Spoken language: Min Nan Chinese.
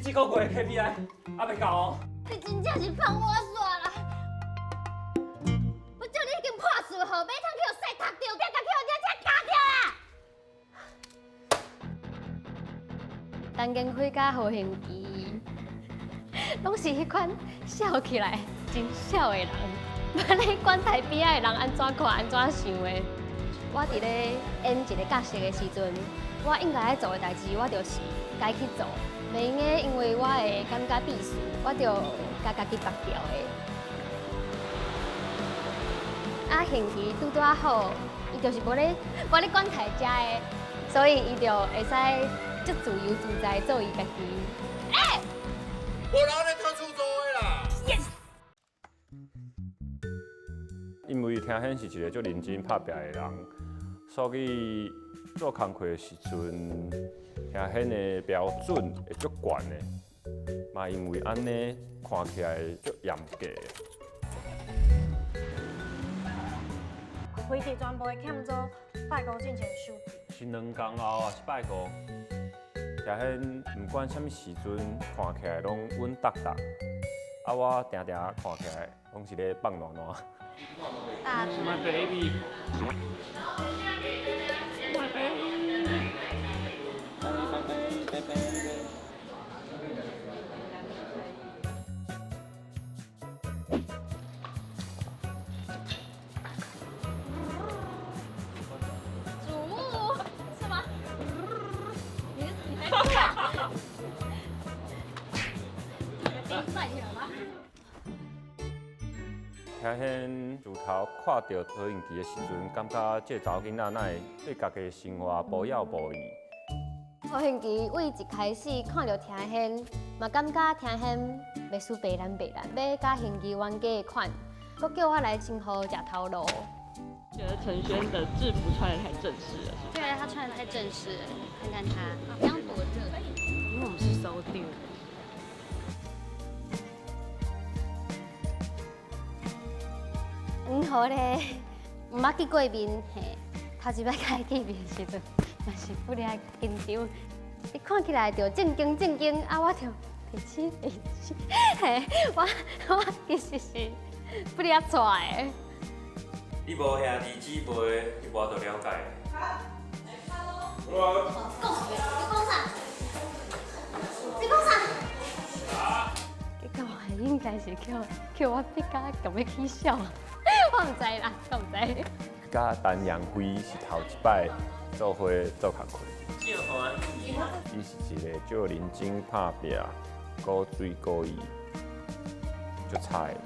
這個月的 KPI 猶未到哦。你真正是放我煞啦！我叫你已經破厝予馬桶去予屎踢著，才共去予人車軋著啦！陳建輝佮何幸琪，攏是彼款笑起來真痟的人，捌咧管台邊仔的人按怎看按怎想的。我佇咧演一個角色的時陣，我應該愛做的代誌，我就是該去做，袂用得因為我會感覺鄙視，我就共家己縛掉的。啊，幸琪拄拄仔好，伊就是無咧管台遮的，所以伊就會使足自由自在做伊家己。欸！無人咧偷出租的啦。 Yes。因為聽顯是一個足認真拍拚的人，所以做工課的時陣，聽顯的標準會足懸的，嘛因為按呢看起來足嚴格。開佇全部的欠租，拜五進前收。是兩工後抑是拜五？聽顯毋管啥物時陣，看起來攏穩當當。啊，我定定看起來攏是咧放爛爛。 My baby. My baby. Baby, baby. 主木是嗎？你還哭啊？你算起來嗎？聽顯自頭看著何應琪的時陣，感覺這個查某囡仔哪會對家己的生活無了無意。何應琪對一開始看著聽顯，嘛感覺聽顯袂輸白蘭白蘭，欲佮興琪冤家的款，閣叫我來稱呼食頭路。覺得陳軒的制服穿得太正式了，是不是？對，他穿得太正式了，看看他，這樣多熱。因為我們是收丟。黃河咧，毋捌見過面，嘿，頭一擺共伊見面的時陣，嘛是不離緊張。伊看起來就正經正經，啊，我就白痴白痴，嘿，我其實是不離掣的。你無兄弟姊妹，你無法度了解。講，你講啥？你講啥？結果應該是叫我比較共欲起痟。我毋知啦，我毋知。佮陳陽輝是頭一擺做伙做工課。伊是一個足認真拍拚、古錐古意、足吵的人。